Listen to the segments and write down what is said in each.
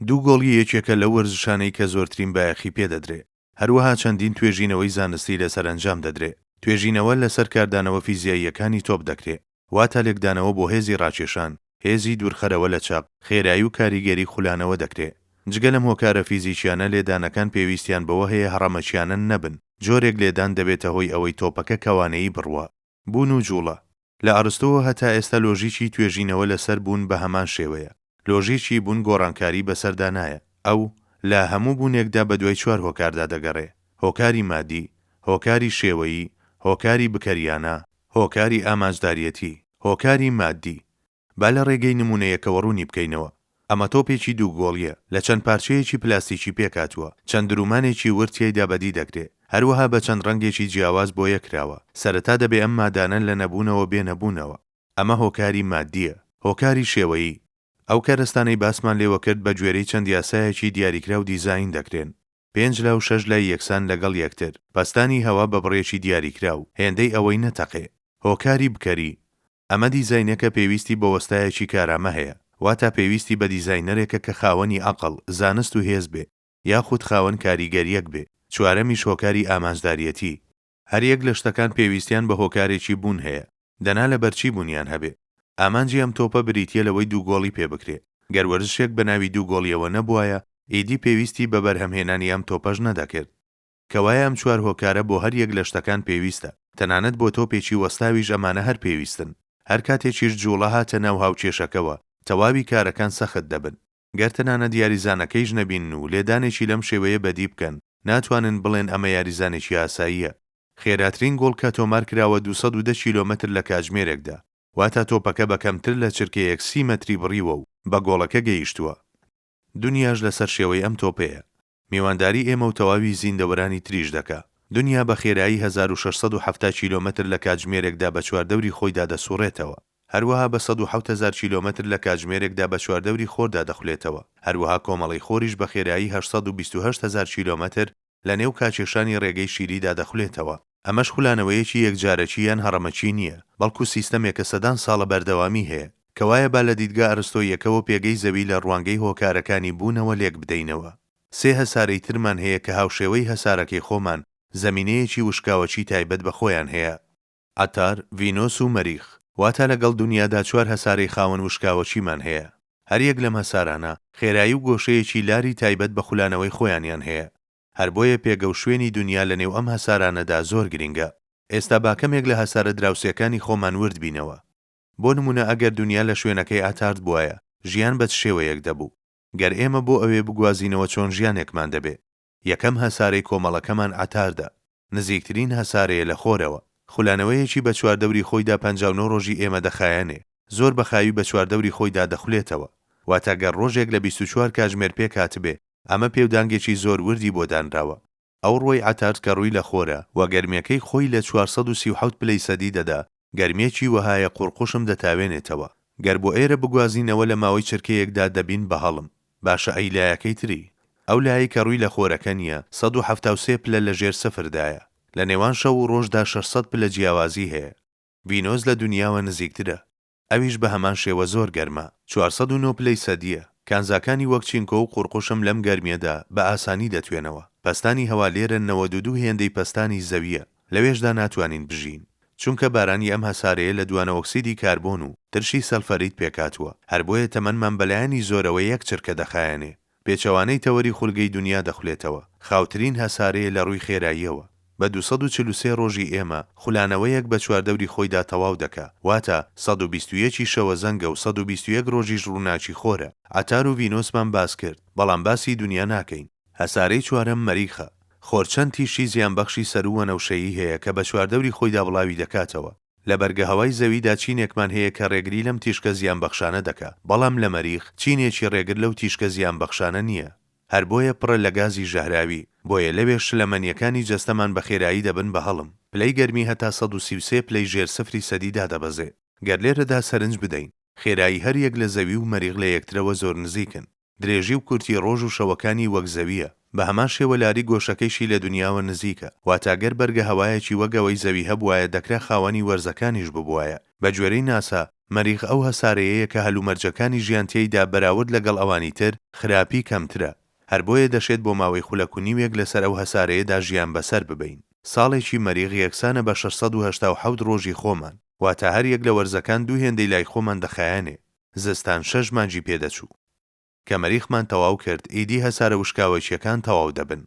دوو گۆڵی یەکێکە لەو وەرزشانەی کە زۆرترین بایەخی پێ دەدرێ. هەروەها چەندین توێژینەوەی زانستی لەسەر ئەنجام دەدرێ. توێژینەوە لەسەر کاردانەوە فیزیاییەکانی تۆپ دەکرێ. واتە لێکدانەوە بۆ هێزی ڕاکێشان، هێزی دوورخەرەوە لە چەق، خێرایی و کاریگەری خولانەوە دەکرێ. جگە لەم هۆکارە فیزیکیانە لێدانەکان پێویستیان بەوە هەیە هەڕەمەکیانە نەبن، جۆرێک لێدان دەبێتە هۆی ئەوەی تۆپەکە کەوانەیی بڕوا. بوون و جووڵە. لە ئەرستۆوە هەتا ئێستا لۆژیکی توێژینەوە لەسەر بوون بە هەمان شێوەیە. لۆژیکی بوون گۆڕانکاری بەسەردا نایە. ئەو، لە هەموو بوونێکدا بەدوای چوار هۆکاردا دەگەڕێ، هۆکاری مادی، هۆکاری شێوەیی، هۆکاری بکەریانە، هۆکاری ئامانجداریەتی. هۆکاری مادی. با لە ڕێگەی نموونەیەکەوە ڕوونی بکەینەوە. ئەمە تۆپێکی دوو گۆڵییە، لە چەند پارچەیەکی پلاستیکی پێکهاتووە، چەند درومانێکی ورد تیایدا بەدی دەکرێ، هەروەها بە چەند ڕەنگێکی جیاواز بۆیە کراوە. سەرەتا دەبێ ئەم مادانە لە نەبوونەوە بێنە بوونەوە. ئەمە هۆکاری مادییە. هۆکاری شێوەیی، ئەو کەرەستانەی باسمان لێوە کرد بە گوێرەی چەند یاسایەکی دیاریکراو دیزاین دەکرێن. پێنج لا و شەش لای یەکسان لەگەڵ یەکتر، پەستانی هەوا بە بڕێکی دیاریکراو، هێندەی ئەوەی نەتەقێ. هۆکاری بکەری، ئەمە دیزاینەکە پێویستی بە وەستایەکی کارامە هەیە، واتا پێویستی بە دیزاینەرێکە کە خاوەنی عەقڵ، زانست و هێز بێ، یاخود خاوەن کاریگەرییەک بێ. چوارەمیش هۆکاری ئامانجداریەتی. هەریەک لە شتەکان پێویستیان بە هۆکارێکی بوون هەیە، دەنا لەبەرچی بوونیان هەبێ؟ ئامانجی ئەم تۆپە بریتییە لەوەی دوو گۆڵی پێ بکرێ. گەر وەرزشێک بە ناوی دوو گۆڵییەوە نەبوایە، ئیدی پێویستی بە بەرهەمهێنانی ئەم تۆپەش نەدەکرد. کەوایە ئەم چوار هۆکارە بۆ هەر یەک لە شتەکان پێویستە، تەنانەت بۆ تۆپێکی وەستاویش ئەمانە هەر پێویستن. هەر کاتێکیش جووڵە هاتە ناو هاوکێشەکەوە، تەواوی کارەکان سەخت دەبن. گەر تەنانەت یاریزانەکەیش نەبینن و لێدانێکی لەم شێوەیە بەدی بکەن، ناتوانن بڵێن ئەمە یاریزانێکی ئاساییە. خێراترین گۆڵ کە تۆمارکراوە 210 کیلۆمەتر لە کاتژمێرێکدا، واتا تۆپەکە بە کەمتر لە چرکەیەک 30 مەتری بڕیوە و بە گۆڵەکە گەیشتووە. دونیاش لەسەر شێوەی ئەم تۆپەیە. میوانداری ئێمە و تەواوی زیندەوەرانی تریش دەکا. دونیا بە خێرایی 1670 کیلۆمەتر لە کاتژمێرێکدا بە چواردەوری خۆیدا دەسوڕێتەوە. هەروەها بە 107 هەزار کیلۆمەتر لە کاتژمێرێکدا بە چواردەوری خۆردا دەخولێتەوە. هەروەها کۆمەڵەی خۆریش بە خێرایی 828 هەزار کیلۆمەتر لە نێو کاکێشانی ڕێگەی شیریدا دەخولێتەوە. ئەمەش خولانەوەیەکی یەکجارەکی یان هەڕەمەکی نییە، بەڵکو سیستەمێکە سەدان ساڵە بەردەوامی هەیە. کەوایە با لە دیدگا ئەرستۆییەکەوە پێگەی زەوی لە ڕوانگەی هۆکارەکانی بوونەوە لێک بدەینەوە. سێ هەسارەی ترمان هەیە کە هاوشێوەی هەسارەکەی خۆمان، زەمینەیەکی وشکاوەکی تایبەت بە خۆیان هەیە. عەتار، ڤینۆس و مەریخ. واتە لەگەڵ دونیادا چوار هەسارەی خاوەن وشکاوەکیمان هەیە. هەریەک لەم هەسارانە، خێرایی و گۆشەیەکی لاری تایبەت بە خولانەوەی خۆیانیان هەیە. هەر بۆیە پێگە و شوێنی دونیا لە نێو ئەم هەسارانەدا زۆر گرینگە. ئێستا با کەمێک لە هەسارە دراوسێکانی خۆمان ورد بینەوە. بۆ نموونە ئەگەر دونیا لە شوێنەکەی عەتارد بوایە، ژیان بە چ شێوەیەک دەبوو؟ گەر ئێمە بۆ ئەوێ بگوازینەوە چۆن ژیانێکمان دەبێ؟ یەکەم هەسارەی کۆمەڵەکەمان عەتاردە. نزیکترین هەسارەیە لە خۆرەوە. خولانەوەیەکی بە چواردەوری خۆیدا 59 ڕۆژی ئێمە دەخایەنێ. زۆر بە خاوی بە چواردەوری خۆیدا دەخولێتەوە. واتە گەر ڕۆژێک لە 24 کاژمێر پێکهاتبێ، ئەمە پێودانگێکی زۆر وردی بۆ دانراوە. ئەو ڕووەی عەتارد کە ڕووی لە خۆرە و گەرمییەکەی خۆی لە 437 پلەی سەدی دەدا، گەرمییەکی وەهایە قوڕقوشم دەتاوێنێتەوە. گەر بۆ ئێرە بگوازینەوە لە ماوەی چرکەیەکدا دەبین بە هەڵم. باشە ئەی لایەکەی تری؟ ئەو لایەی کە ڕووی لە خۆرەکە نییە، 173 پلە لە ژێر سفردایە. لە نێوان شەو و ڕۆژدا 600 پلە جیاوازی هەیە. ڤینۆس لە دونیاوە نزیکترە. ئەویش بە هەمان شێوە زۆر گەرمە، 409 پلەی سەدییە، کانزاکانی وەک چینکۆ و قوڕقوشم لەم گەرمییەدا بە ئاسانی دەتوێنەوە، پەستانی هەوا لێرە 92 هێندەی پەستانی زەوییە، لەوێشدا ناتوانین بژیین، چونکە بارانی ئەم هەسارەیە لە دوانەئۆکسیدی کاربۆن و ترشی سەلفەرید پێکهاتووە، هەر بۆیە تەمەنمان بەلایەنی زۆرەوە یەک چرکە دەخایەنێ. پێچەوانەی تەوەری خولگەی دونیا دەخولێتەوە، خاوترین هەسارەیە لە ڕووی خێراییەوە. بە 243 ڕۆژی ئێمە، خولانەوەیەک بە چواردەوری خۆیدا تەواو دەکا، واتە، 121 ی شەوەزەنگە و 121 ڕۆژیش ڕووناکی خۆرە. عەتار و ڤینۆسمان باس کرد، بەڵام باسی دونیا ناکەین. هەسارەی چوارەم مەریخە. خۆر چەند تیشکی زیانبەخشی سەروو وەنەوشەیی هەیە کە بە چواردەوری خۆیدا بڵاوی دەکاتەوە. لە بەرگەهەوای زەویدا چینێکمان هەیە کە ڕێگری لەم تیشکە زیانبەخشانە دەکا، بەڵام لە مەریخ چینێکی ڕێگر لەو تیشکە زیانبەخشانە نییە. هەر بۆیە پڕە لە گازی ژەهراوی، بۆیە لەوێ شلەمەنییەکانی جەستەمان بە خێرایی دەبن بە هەڵم، پلەی گەرمی هەتا 133 پلەی ژێر سفری سەدی دادەبەزێ. گەر لێرەدا سەرنج بدەین، خێرایی هەر یەک لە زەوی و مەریخ لە یەکترەوە زۆر نزیکن. درێژی و کورتی ڕۆژ و شەوەکانی وەک زەوییە. بە هەمان شێوە لاری گۆشەکەیشی لە دونیاوە نزیکە. واتە گەر بەرگە هەوایەکی وەک ئەوەی زەوی هەبوایە دەکرا خاوەنی وەرزەکانیش ببوایە. بە گوێرەی ناسا، مەریخ ئەو هەسارەیەیە کە هەلومەرجەکانی ژیان تێیدا بەراورد لەگەڵ ئەوانی تر خراپی کەمترە، هەر بۆیە دەشێت بۆ ماوەی خولەک و نیوێک لەسەر ئەو هەسارەیەدا ژیان بەسەر ببەین. ساڵێکی مەریخ یەکسانە بە 687 ڕۆژی خۆمان، واتە هەر یەک لە وەرزەکان دوو هێندەی لای خۆمان دەخایەنێ. زستان شەش مانگی پێ دەچوو. کە مەریخمان تەواو کرد، ئیدی هەسارە وشکاوەکییەکان تەواو دەبن.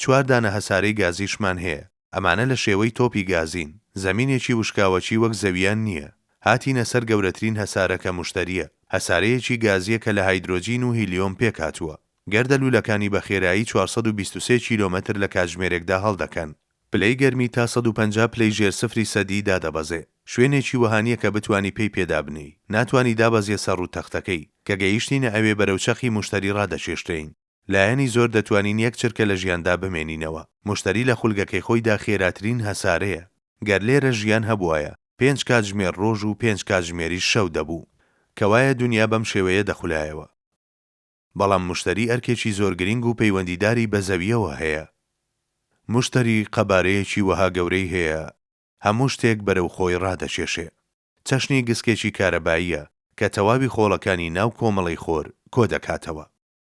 چوار دانە هەسارەی گازیشمان هەیە، ئەمانە لە شێوەی تۆپی گازین، زەمینێکی وشکاوەکی وەک زەوییان نییە. هاتینە سەر گەورەترین هەسارە کە موشتەرییە، هەسارەیەکی گازییە کە لە هایدرۆجین و هیلیۆم پێکهاتووە. گەردەلوولەکانی بە خێرایی 423 کیلۆمەتر لە کاتژمێرێکدا هەڵدەکەن. پلەی گەرمی تا 150 پلەی ژێر سفری سەدی دادەبەزێ. شوێنێکی وەها نییە کە بتوانی پێی پێدا بنێی. ناتوانی دابەزیە سەر ڕووتەختەکەی. کە گەیشتینە ئەوێ بەرەو چەقی موشتەری ڕادەکێشرێین. لایەنی زۆر دەتوانین یەک چرکە لە ژیاندا بمێنینەوە. موشتەری لە خولگەکەی خۆیدا خێراترین هەسارەیە. گەر لێرە ژیان هەبوایە، پێنج کاتژمێر ڕۆژ و پێنج کاتژمێریش شەو دەبوو. کەوایە دونیا بەم شێوەیە دەخولایەوە. بەڵام موشتەری ئەرکێکی زۆر گرینگ و پەیوەندیداری بە زەوییەوە هەیە. موشتەری قەبارەیەکی وەها گەورەی هەیە هەموو شتێک بەرەو خۆی ڕادەکێشێ. چەشنی گسکێکی کارەباییە کە تەواوی خۆڵەکانی ناو کۆمەڵەی خۆر کۆدەکاتەوە.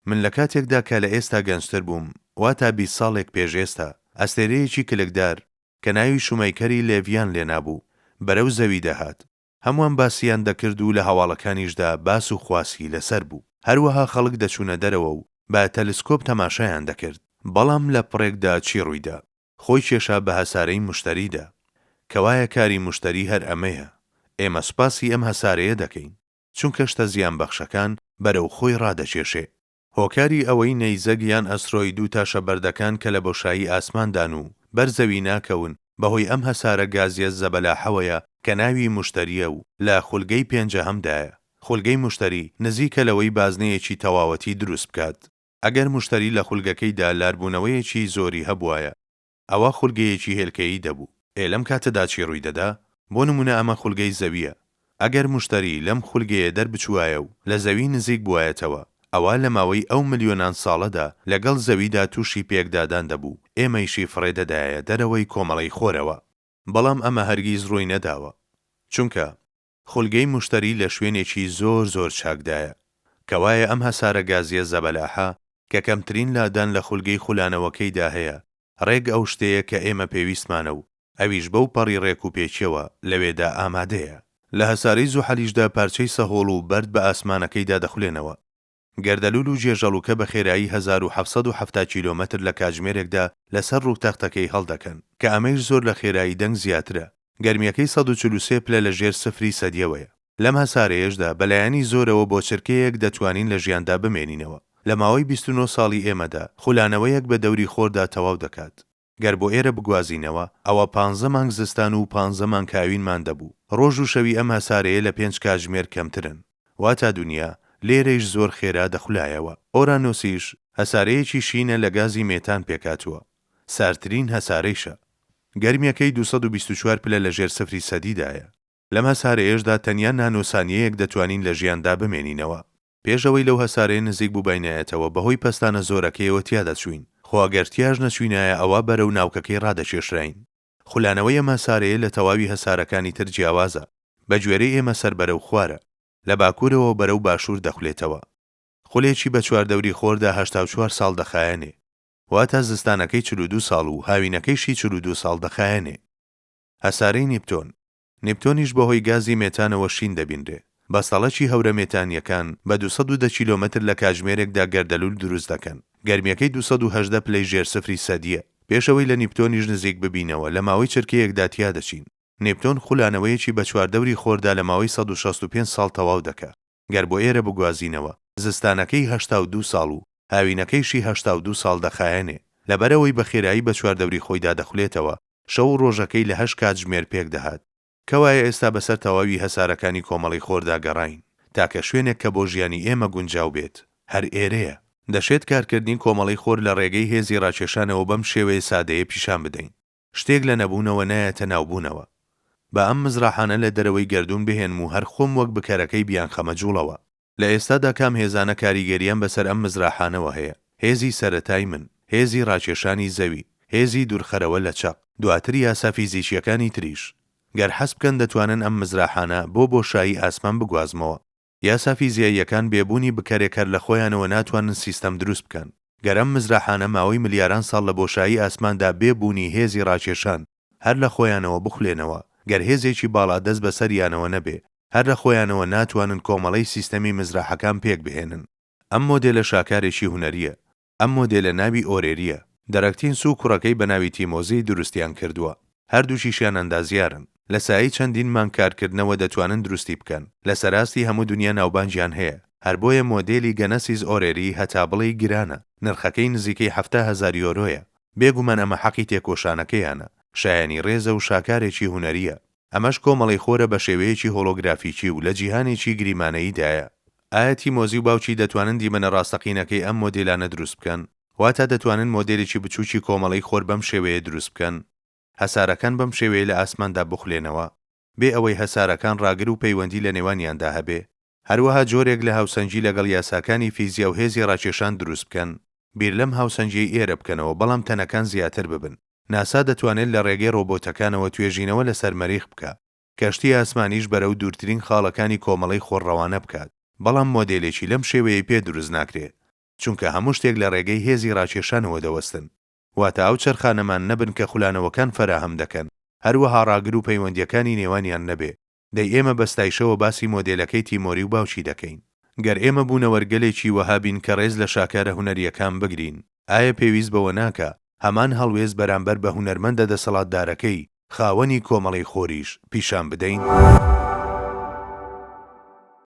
من لە کاتێکدا کە لە ئێستا گەنجتر بووم، واتا 20 ساڵێک پێش ئێستا، ئەستێرەیەکی کلکدار کە ناوی شومەیکەری لێڤیان لێنابوو، بەرەو زەوی دەهات. هەمووان باسیان دەکرد و لە هەواڵەکانیشدا باس و خواسی لەسەر بوو. هەروەها خەڵک دەچوونە دەرەوە و بە تەلسکۆپ تەماشایان دەکرد. بەڵام لە پڕێکدا چی ڕوویدا؟ خۆی کێشا بە هەسارەی موشتەریدا. کەوایە کاری موشتەری هەر ئەمەیە. ئێمە سوپاسی ئەم هەسارەیە دەکەین. چونکە شتە زیانبەخشەکان بەرەو خۆی ڕادەکێشێ. هۆکاری ئەوەی نەیزەک یان ئەسترۆید و تاشە بەردەکان کە لە بۆشایی ئاسماندان و بەر زەوی ناکەون بەهۆی ئەم هەسارە گازیە زەبەلاحەوەیە کە ناوی موشتەرییە و لە خولگەی پێنجەهەمدایە. خولگەی موشتەری نزیکە لەوەی بازنەیەکی تەواوەتی دروست بکات. ئەگەر موشتەری لە خولگەکەیدا لاربوونەوەیەکی زۆری هەبوایە ئەوا خولگەیەکی هێلکەیی دەبوو. ئێ لەم کاتەدا چی ڕووی دەدا؟ بۆ نموونە ئەمە خولگەی زەوییە. ئەگەر موشتەری لەم خولگەیە دەربچووایە و لە زەوی نزیک بوایەتەوە، ئەوا لە ماوەی ئەو ملیۆنان ساڵەدا لەگەڵ زەویدا تووشی پێکدادان دەبوو، ئێمەیشی فڕێ دەدایە دەرەوەی کۆمەڵەی خۆرەوە. بەڵام ئەمە هەرگیز ڕووی نەداوە. چونکە خولگەی موشتەری لە شوێنێکی زۆر زۆر چاکدایە. کەوایە ئەم هەسارە گازییە زەبەلاحە کە کەمترین لادان لە خولگەی خولانەوەکەیدا هەیە، ڕێک ئەو شتەیە کە ئێمە پێویستمانە و ئەویش بەو پەڕی ڕێک و پێکیەوە لەوێدا ئامادەیە. لە هەسارەی زوحەلیشدا پارچەی سەهۆڵ و بەرد بە ئاسمانەکەیدا دەخولێنەوە. گەردەلوول و گێژەڵووکە بە خێرایی 1770 کیلۆمەتر لە کاتژمێرێکدا لەسەر ڕووتەختەکەی هەڵدەکەن، کە ئەمەیش زۆر لە خێرایی دەنگ زیاترە. گەرمییەکەی 143 پلە لە ژێر سفری سەدیەوەیە. لەم هەسارەیەشدا بە لایەنی زۆرەوە بۆ چرکەیەک دەتوانین لە ژیاندا بمێنینەوە. لە ماوەی 29 ساڵی ئێمەدا خولانەوەیەک بە دەوری خۆردا تەواو دەکات. گەر بۆ ئێرە بگوازینەوە، ئەوە پانزە مانگ زستان و پانزە مانگ هاوینمان دەبوو. ڕۆژ و شەوی ئەم هەسارەیە لە پێنج کاتژمێر کەمترن. واتا دونیا لێرەیش زۆر خێرا دەخولایەوە. ئۆرانۆسیش هەسارەیەکی شینە لە گازی مێتان پێکهاتووە. ساردترین هەسارەیشە. گەرمییەکەی 224 پلە لە ژێر سفری سەدیدایە. لەم هەسارەیەشدا تەنیا نانۆسانیەیەک دەتوانین لە ژیاندا بمێنینەوە. پێش ئەوەی لەو هەسارەیە نزیک بووباینایەتەوە بەهۆی پەستانە زۆرەکەیەوە تیا دەچووین، خۆ ئەگەر تیاش نەچووینایە ئەوا بەرەو ناوکەکەی ڕادەکێشراین. خولانەوەی ئەم هەسارەیە لە تەواوی هەسارەکانی تر جیاوازە، بە گوێرەی ئێمە سەر بەرەو خوارە، لە باکوورەوە بەرەو باشوور دەخولێتەوە. خولێکی بە چواردەوری خۆردا 84 ساڵ دەخایەنێ. واتە زستانەکەی 42 ساڵ و هاوینەکەیشی 42 ساڵ دەخایەنێ. هەسارەی نیپتۆن نیپتۆنیش بەهۆی گازی مێتانەوە شین دەبینرێ. بەستەڵەکی هەورە مێتانییەکان بە 210 کیلۆمەتر لە کاتژمێرێکدا گەردەلوول دروست دەکەن. گەرمییەکەی 218 پلەی ژێر سفری سەدییە. پێش ئەوەی لە نیپتۆنیش نزیک ببینەوە لە ماوەی چرکەیەکدا تیا دەچین. نیپتۆن خولانەوەیەکی بە چواردەوری خۆردا لە ماوەی 165 ساڵ تەواو دەکا. گەر بۆ ئێرە بگوازینەوە، زستانەکەی 82 ساڵ و هاوینەکەیشی 82 ساڵ دەخایەنێ. لەبەرئەوەی بە خێرایی بە چواردەوری خۆیدا دەخولێتەوە، شەو و ڕۆژەکەی لە هەشت کاتژمێر پێک دەهات. کەوایە ئێستا بەسەر تەواوی هەسارەکانی کۆمەڵەی خۆردا گەڕاین. تاکە شوێنێک کە بۆ ژیانی ئێمە گونجاو بێت، هەر ئێرەیە. دەشێت کارکردنی کۆمەڵەی خۆر لە ڕێگەی هێزی ڕاکێشانەوە بەم شێوەیە سادەیە پیشان بدەین. شتێک لە نەبوونەوە نایەتە ناو بوونەوە. با ئەم مزراحانە لە دەرەوەی گەردوون بهێنم و هەر خۆم وەک بکەرەکەی بیانخەمە جووڵەوە. لە ئێستادا کام هێزانە کاریگەرییان بەسەر ئەم مزراحانەوە هەیە؟ هێزی سەرەتای من، هێزی ڕاکێشانی زەوی، هێزی دوورخەرەوە لە چەق، دواتر یاسا فیزیکییەکانی تریش. گەر حەز بکەن دەتوانن ئەم مزراحانە بۆ بۆشایی ئاسمان بگوازمەوە. یاسا فیزیاییەکان بێ بوونی بکەرێک هەر لە خۆیانەوە ناتوانن سیستەم دروست بکەن. گەر ئەم مزراحانە ماوەی ملیاران ساڵ لە بۆشایی ئاسماندا بێ بوونی هێزی ڕاکێشان هەر لە خۆیانەوە بخولێنەوە، گەر هێزێکی باڵا دەست بەسەریانەوە نەبێ، هەر لە خۆیانەوە ناتوانن کۆمەڵەی سیستەمی مزراحەکان پێک بهێنن. ئەم مۆدێلە شاکارێکی هونەرییە. ئەم مۆدێلە ناوی ئۆرێرییە. دەرەکتینس و کوڕەکەی بە ناوی تیمۆزی دروستیان کردووە. هەردووکیشیان ئەندازیارن. لە سایەی چەندین مانگ کارکردنەوە دەتوانن دروستی بکەن. لە سەرئاستی هەموو دونیا ناوبانگیان هەیە. هەر بۆیە مۆدێلی گەنەسیس ئۆرێری هەتا بڵێی گرانە. نرخەکەی نزیکەی 70,000 یۆرۆیە. بێگومان ئەمە حەقی تێکۆشانەکەیانە. شایەنی ڕێزە و شاکارێکی هونەرییە. ئەمەش کۆمەڵەی خۆرە بە شێوەیەکی هۆڵۆگرافیکی و لە جیهانێکی گریمانەییدایە. ئایا تیمۆزی و باوکی دەتوانن دیمەنە ڕاستەقینەکەی ئەم مۆدێلانە دروست بکەن؟ واتا دەتوانن مۆدێلێکی بچووکی کۆمەڵەی خۆر بەم شێوەیە دروست بکەن؟ هەسارەکان بەم شێوەیە لە ئاسماندا بخولێنەوە، بێ ئەوەی هەسارەکان ڕاگر و پەیوەندی لە نێوانیاندا هەبێ؟ هەروەها جۆرێک لە هاوسەنگی لەگەڵ یاساکانی فیزیا و هێزی ڕاکێشان دروست بکەن؟ بیر لەم هاوسەنگیەی ئێرە بکەنەوە بەڵام تەنەکان زیاتر ببن. ناسا دەتوانێت لە ڕێگەی ڕۆبۆتەکانەوە توێژینەوە لەسەر مەریخ بکا. کەشتی ئاسمانیش بەرەو دوورترین خاڵەکانی کۆمەڵەی خۆر ڕەوانە بکات. بەڵام مۆدێلێکی لەم شێوەیەی پێ دروست ناکرێ. چونکە هەموو شتێک لە ڕێگەی هێزی ڕاکێشانەوە دەوەستن. واتە ئەو چەرخانەمان نەبن کە خولانەوەکان فەراهەم دەکەن. هەروەها ڕاگر و پەیوەندییەکانی نێوانیان نەبێ. دەی ئێمە بە ستایشەوە باسی مۆدێلەکەی تیمۆری و باوکی دەکەین. گەر ئێمە بوونەوەرگەلێکی وەها بین کە ڕێز لە شاکارە هونەرییەکان بگرین، ئایا پێویست بەوە ناکا هەمان هەڵوێست بەرامبەر بە هونەرمەندە دەسەڵاتدارەکەی خاوەنی کۆمەڵەی خۆریش پیشان بدەین؟